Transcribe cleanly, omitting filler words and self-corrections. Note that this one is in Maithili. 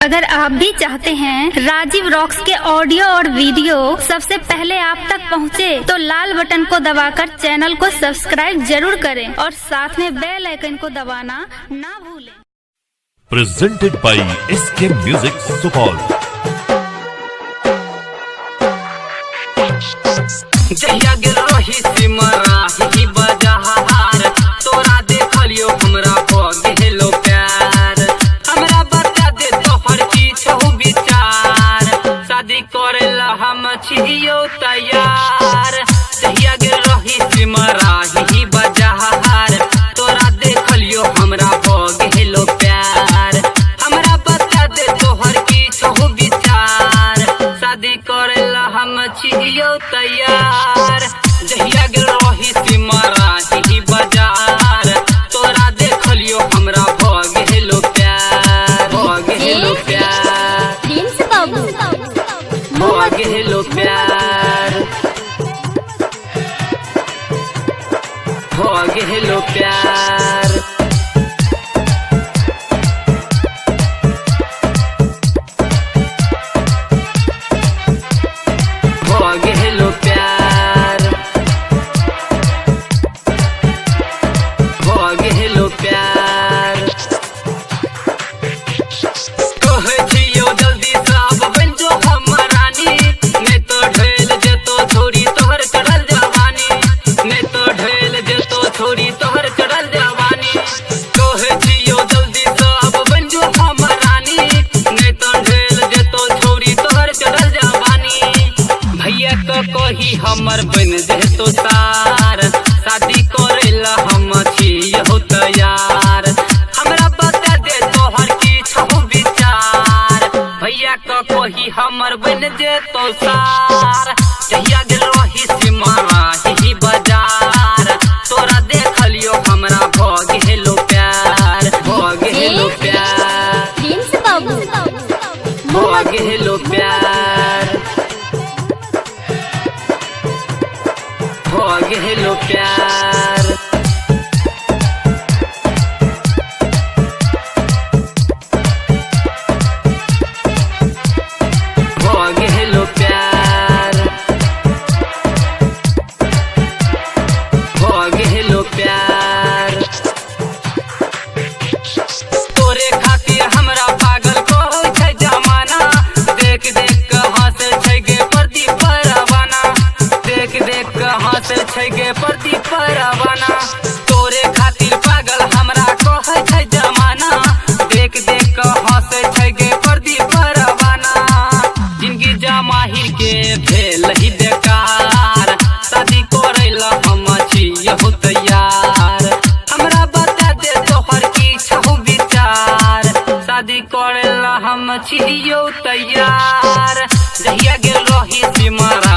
अगर आप भी चाहते हैं राजीव रॉक्स के ऑडियो और वीडियो सबसे पहले आप तक पहुंचे, तो लाल बटन को दबाकर चैनल को सब्सक्राइब जरूर करें और साथ में बेल आइकन को दबाना ना भूलें। Presented by SK Music Supal. जहिया गेल रही सिमरा ही बजार, तोरा देखलियो हमरा भ गेलो प्यार। हमरा बता दे तोहर की छौ विचार, शादी करेला हम छियो तैयार। जहिया गेल रही सिमरा ही बजार, तोरा देखलियो हमरा भ गेलो प्यार। हमरा बता दे तोहर की छौ विचार, शादी करेला हम छियो तैयार। जहिया गेल रही सिमरा ही बाजार, तोरा देखलियो हमरा भ गेलो प्यार, भ गेलो प्यार, प्रिंस बाबू भ गेलो प्यार, भ गेलो प्यार। भ गेलो प्यार, भ गेलो प्यार। कहै छियौ जल्दी से आब बनि जो हमर रानी, नहि तो ढेल जेतो छोरी तोहर चढ़ल जवानी, नहि तो ढेल जेतो छोरी तोहर चढ़ल जवानी। कहै छियौ जल्दी से आब बनि जो हमर रानी, नहि तो ढेल जेतो छोरी तोहर चढ़ल जवानी। भैया के कही हमर बन जेतो सार, शादी करेला हम छियौ तैयार। हमरा बता दे तोहर की छौ विचार, भैया के कही हमर बन जेतो सार। जहिया गेल रही सिमरा ही बाजार, तोरा देखलियो हमरा भ गेलो प्यार, भ गेलो प्यार, प्रिंस बाबू भ गेलो प्यार, भ गेलो प्यार। भ गेलो प्यार, भ गेलो प्यार। तोरे खातिर हमरा पागल कहै छै जमाना, देख देख के हंसै छै गे प्रदीप परवाना, देख देख के हंसै छै गे प्रदीप परवाना। तोरे खातिर पागल हमरा कहै छै जमाना, देख देख के हंसै छै गे प्रदीप परवाना। जिनगी जमाहिर के भेल ही बेकार, शादी करैला हम छियौ तैयार। हमरा बता दे तोहर की छौ विचार, शादी करेला हम छियौ तैयार। जहिया गेल रही सिमरा